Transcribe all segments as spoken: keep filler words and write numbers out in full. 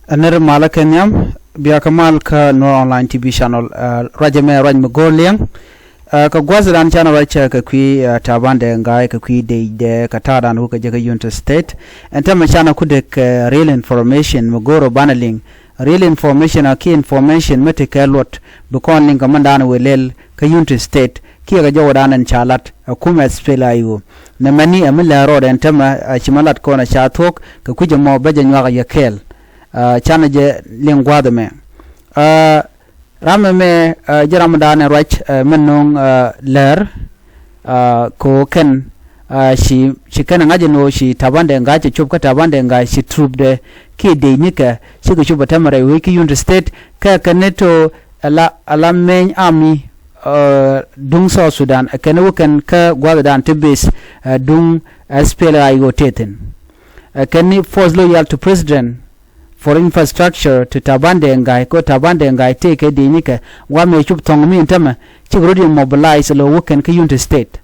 Ɛ nɛr malä kɛ nhiam, bia kɛ mal kä Nuer Online T V channel, ɛ, ruacɛ mɛ ruac mi go̱o̱r liɛŋ. Ɛ, kɛ gua̱th dan canɛ ruac cɛ kɛ kui̱, ɛ, Taban Deng Gai kɛ kui̱ dec dɛ kɛ ta̱a̱ dan wä kɛ jɛ kä Unity State. Ɛn tämɛ canɛ ku dek, ɛ, real information mi go̱o̱r ɔ banɛ liŋ. Real information a ki information mi ti kɛ luɔt bi kɔn liŋ kɛ mɛn dan wëë lɛl kä Unity State kiɛ kɛ jɔwä dan ɛn ca lat ɛ kumɛ S P L A I O. Nɛ mɛni ɛ mi lɛ rɔɔd ɛn tämɛ, ɛ, ci mɛ lat kɔn ɛ ca thuɔ̱k kɛ kui̱c ɛmɔ bä jɛ nyuak ɛ yɛ kɛɛl. Ɛ, canɛ jɛ liŋ gua̱a̱th ɛmɛ. Ɛ, ram ɛmɛ, ɛ, jɛ ram dan ɛ ruac, ɛ, mɛ no̱o̱ŋ, ɛ, lɛr, ɛ, kɛ ɣöö kɛn, ɛ, ci, ci kɛn ɛ ŋa̱c ɛn ɣöö ci Taban Deng Gai cɛ cop kä Taban Deng Gai ci trupdɛ kiɛ dec nikɛ cikɛ cop ɛ tämɛ rɛy wec kä Unity State kɛ kɛ ni to ala, ala mɛny ami, ɛ, duŋ South Sudan, ɛ kɛn wä kɛn kä gua̱thdan ti base, ɛ, duŋ S P L A I O tethin. Ɛ kɛn ni force loyal to president for infrastructure to Taban Deng Gai, ko Taban Deng Gai tëë kɛ dec nikɛ, wa mɛ cop thɔŋ mi ɛn tämɛ, cik rot yɛ mobilize lo wä kɛn kä Unity State.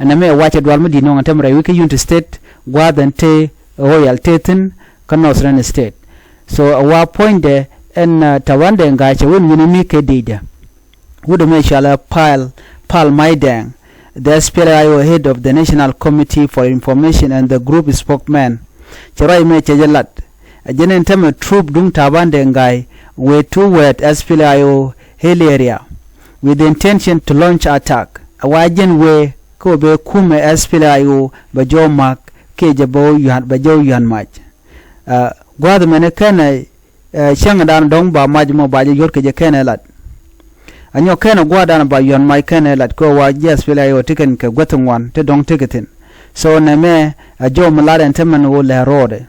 Ɛn ɛmɛ wacɛ dual mi di̱t nɔŋ ɛn tämɛ rɛy wec kä Unity State, gua̱a̱th ɛn tëë royal tethin kä Northern State. So, ɛ wa puɔ̱nydɛ ɛn, ɛ, Taban Deng Gai cɛ wä ɛn wi̱ni mi kɛ decdɛ. Wut ɛmɛ cɔalɛ Pal, Pal Mai Deng, the S P L A I O head of the National Committee for Information and the group spokesman. Cɛ ruac ɛmɛ cɛ jɛ lat. Ɛ jɛn ɛn tämɛ troop duŋ Taban Deng Gai wëë to wɛɛt S P L A I O hill area with the intention to launch attack. Ɛ wa jɛn wëë kä wä bɛ kumɛ S P L A I O bɛ jɔw mak kiɛ jɛ bɛ wä yuan, bɛ jɔw yuan mac. Ɛ, gua̱a̱th ɛmɛni kɛnɛ, ɛ, cäŋ dan dɔ̱ŋ ba mac mɔ ba jɛ yot kɛ jɛ kɛnɛ lat. Anyɔk kɛnɛ gua̱a̱th dan ba yuan mac kɛnɛ lat kɛ wa jɛ S P L A I O ti kɛn kɛ guäth ŋuan ti dɔ̱ŋ ti kɛ thi̱n. So nɛmɛ a jɔw mi lat ɛn tämɛn ɣöö lɛ rɔɔdɛ.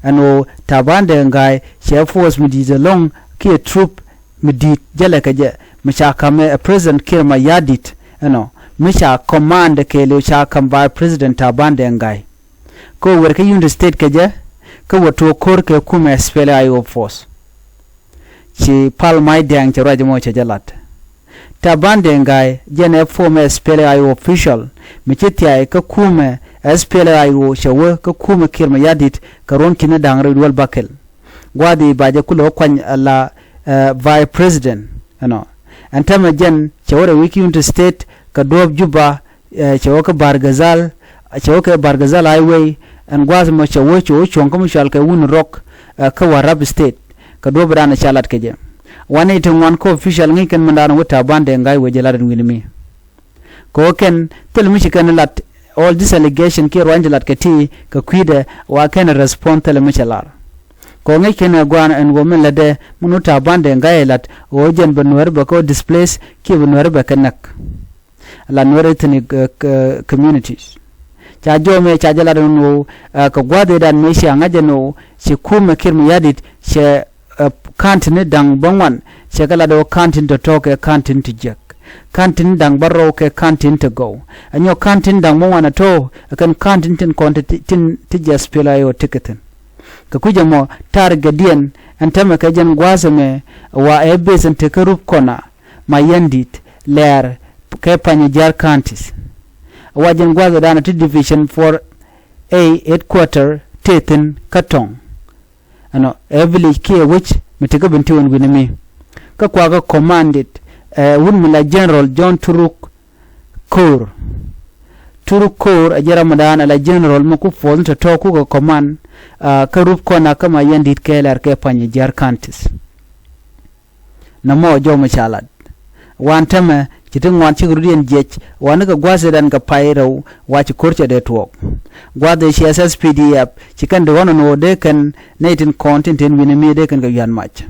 Ɛn ɣöö Taban Deng Gai cɛ force mi di̱i̱t ɛlɔ̱ŋ kiɛ troop mi di̱i̱t jälɛ kɛ jɛ mi ca ka̱m ɛ President Kiir Mayardit ɛnɔ mi ca command kɛɛliw ca ka̱m Vice President Taban Deng Gai. Kä wër kä Unity State kɛ jɛ, kä wä tuɔɔk ko̱r kɛ kumɛ S P L A I O force. Ci Pal Mai Deng cɛ ruac mɔ cɛ jɛ lat. Taban Deng Gai jɛn ɛ former S P L A I O official mi ci thiay kä kumɛ S P L A I O cɛ wä kä kumɛ Kiir Mayardit kɛ ruɔ̱n ki̱n da̱ŋ rɛw duel bäkɛl. Gua̱a̱th i̱ ba jɛ kulɛ wä kuany ala, ɛ, Vice President ɛnɔ. Ɛn tämɛ jɛn cɛ wä rɛy wec kä Unity State kɛ duɔ̱ɔ̱p Juba, ɛ, cɛ wä kä Bahr el Ghazal, cɛ wä kɛ Bahr el Ghazal highway, ɛn gua̱a̱th mɔ cɛ wä cɛ wä cuɔ̱ŋ kä mi cɔal kɛ Wun Rok, ɛ, kä Warrap State, kɛ duɔ̱ɔ̱p dan ca lat kɛ jɛ. Wanɛ ti ŋuan kä official ŋi̱i̱c kɛn mɛn dan wä Taban Deng Gai wee jɛ lat ɛn wi̱ni mi. Kɛ ɣöö kɛn thil mi ci kɛn lat all this allegation kiɛ ruany ti lat kɛ ti kɛ kui̱dɛ wa kɛn respond thil mi cɛ lar. Kɛ ɣöö ŋi̱i̱c kɛn ɛ gua̱a̱n ɛn ɣöö min lätdɛ min wä Taban Deng Gai ɛ lat ɣöö jɛn bɛ Nuɛr bɛ kɛ wä displace kiɛ bɛ Nuɛr bɛ kɛ näk. La Nuer ethnic, ɛ, ɛ, communities. Ca jɔmɛ ca jɛ lat ɛn ɣöö, ɛ, kɛ gua̱a̱th ëëdan mëë cia ŋa̱c ɛn ɣöö ci kumɛ Kiir Mayardit cɛ, ɛ, county ni da̱ŋ bäŋuan cɛ kɛ lat ɣöö county tɔ̱tɔ̱ kɛ county ti jiäk. County da̱ŋ bärɔw kɛ county ti gɔw. Ɛ nyɔk county da̱ŋ bäŋuan ɛ to̱ ɛ kɛn county tin kɔn ti, tin ti jɛ S P L A I O ti kɛ thi̱n. Kɛ kui̱c ɛmɔ ta̱a̱r gɛdiɛn ɛn tämɛ kɛ jɛn gua̱a̱th ɛmɛ wa ɛ base ɛn tekä Rup Kɔna, Mayardit, Lɛɛr kɛ Panyijiar counties. Wa jɛn gua̱a̱th ɛ da̱a̱n ti division four A headquarter te thi̱n kä Tɔŋ. Ɛnɔ ɛ village kiɛ wec mi tekä Bentiu ɛn wi̱ni mi. Kä kuakä commanded, ɛ, wut mi la General John Turuk Kour. Turuk Kour ɛ jɛ ram mi da̱a̱n ɛ la General mi ku force ni tɔ̱tɔ̱ kukɛ command, ɛ, kä Rup Kɔna kä Mayardit kɛ Lɛɛr kɛ Panyijiar counties. Nɔmɔ jɔw mi ca lat. Wan tämɛ ci ti ŋuan cik rut yɛn jiɛc wanikɛ gua̱a̱th ëëdan kɛ pay rɛw wa ci ko̱r cɛ dee tuɔɔk. Gua̱a̱th ëë ci S S P D F ci kɛn di ɣɔn ɛn ɣöö dee kɛn nɛy tin kɔn tin tin wi̱ni mi dee kɛn kɛ yuan mac.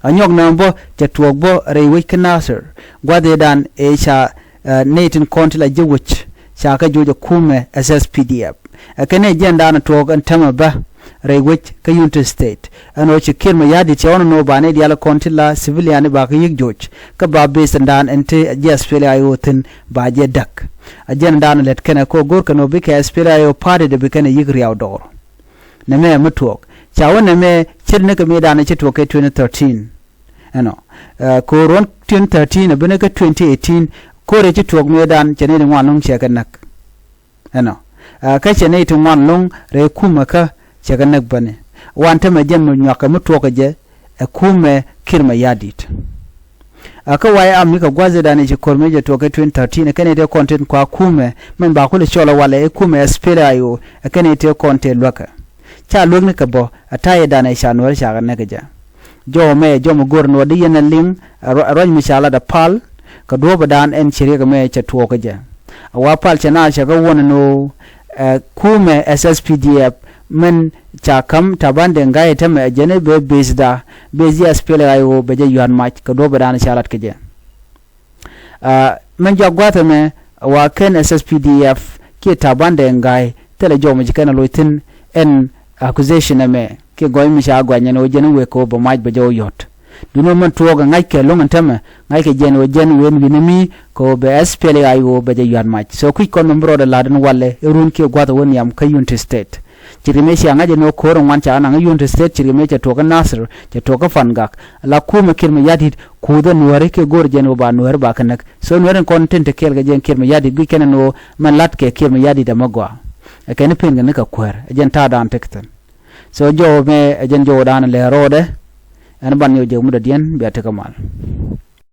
Anyɔk nɔmɔ bä cɛ tuɔɔk bä rɛy wec kä Nasir. Gua̱a̱th ëëdan ëë ca, ɛ, nɛy tin kɔn ti la ji̱ wec ca kɛ joc ɛ kumɛ S S P D F. Ɛ kɛn ɛ jiɛn daanɔ tuɔɔk ɛn tämɛ bä rɛy wec kä Unity State. Ɛn ɣöö ci Kiir Mayardit cɛ ɣɔn ɛn ɣöö ba ni diaal kɔn ti la civilian i̱ ba kɛ yi̱k joc. Kä ba base ɛn daan ɛn ti ji̱ S P L A I O thi̱n ba jɛ däk. Ɛ jiɛn daanɔ lät kɛnɛ kɛ ɣöö go̱r kɛn ɣöö bikɛ S P L A I O party dee bi kɛn ɛ yi̱k riaw dɔɔr. Nɛmɛ ɛ mi tuɔɔk. Ca wä nɛmɛ ce̱t ni kɛ mi daanɔ ci tuɔɔk kɛ twenty thirteen. Ɛnɔ. Ɛ, kɛ ɣöö ruɔ̱n twenty thirteen ɛ bi ni kä twenty eighteen, ko̱r ɛ ci tuɔɔk mi daanɔ cɛ ni di ŋuan lo̱ŋ cɛ kɛ näk. Ɛnɔ. Ɛ, kä cɛ nɛy ti ŋuan lo̱ŋ rɛy kumɛ kä cɛ kɛ näk bäni. Wan tämɛ jɛn mi nyuakɛ mi tuɔɔkä jɛ ɛ kumɛ Kiir Mayardit. Ɛ kä White Army kɛ gua̱thdan i̱ ci ko̱r mëë jɛ tuɔɔkä twenty thirteen ɛ kɛn i̱ tëë kɔn tin kua kumɛ min ba kulɛ cɔl ɛ walɛ i̱ kumɛ SPLA-IO ɛ kɛn i̱ tëë kɔn tëë luäkä. Ca luäkni kɛ bä ɛ ta̱yɛ danɛ ca Nuäär ca kɛ näk kɛ jɛ. Jɔw mɛ jɔw mi go̱r Nuäär di yɛn ɛ liŋ ɛ ruac mi ca lat ɛ pal kɛ duɔ̱ɔ̱pdan ɛn ci riɛk mɛ cɛ tuɔɔkä jɛ. A wa pal cɛ na cɛ kɛ wuɔn ni ɣöö ɛ kumɛ SSPDF min ca ka̱m Taban Deng Gai tämɛ ɛ jɛn i̱ bɛ base da base ji̱ SPLA-IO bɛ jɛ yua̱t mac kɛ duɔ̱ɔ̱pdan ca lat kɛ jɛ. Min jɔak gua̱a̱th ɛmɛ wa ken SSPDF kiɛ Taban Deng Gai thilɛ jɔw mi ci kɛn a loc thi̱n ɛn accusation ɛmɛ kiɛ gɔny mi ca guany ɛn ɣöö jɛn i̱ wek kɛ ɣöö bɛ mac bɛ jɛ wä yɔ̱t. Duundɛ mɛn tuɔɔk ɛ ŋa̱ckɛ lo̱ŋ ɛn tämɛ ŋa̱ckɛ jɛn ɣöö jɛn wen wi̱n mi kɛ ɣöö bɛ SPLA-IO bɛ jɛ yua̱t mac. So kui̱c kɔn mɛ mi rɔɔdɛ la̱t ɛn walɛ i̱ run kiɛ gua̱th ɛ wä nhiam kä Unity State. Ci ri mëë cia ŋa̱c ɛn ɣöö ko̱r ɛ ŋuan ca ɣä naŋ kä Unity State ci ri mëë cɛ tuɔɔk kä Nasir cɛ tuɔɔk kä Fangak. La kumɛ Kiir Mayardit kuuth ɛ Nuääri kiɛ go̱o̱r jɛn ɣöö ba Nuääri ba kɛ näk. So Nuääri ɛn kɔn tin te kɛɛl kɛ jɛn Kiir Mayardit guic kɛn ɛn ɣöö mɛn la̱t kɛ Kiir Mayardit ɛmɛ gɔaa. Ɛ kɛn i̱ pen kɛ ni kɛ kuäär ɛ jɛn ta̱a̱dan tek thi̱n. So jɔw mɛ ɛ jɛn jɔwdan lɛ rɔɔdɛ. Ɛn ban nyɔk jɛ mudɔ̱diɛn bia tekɛ mal.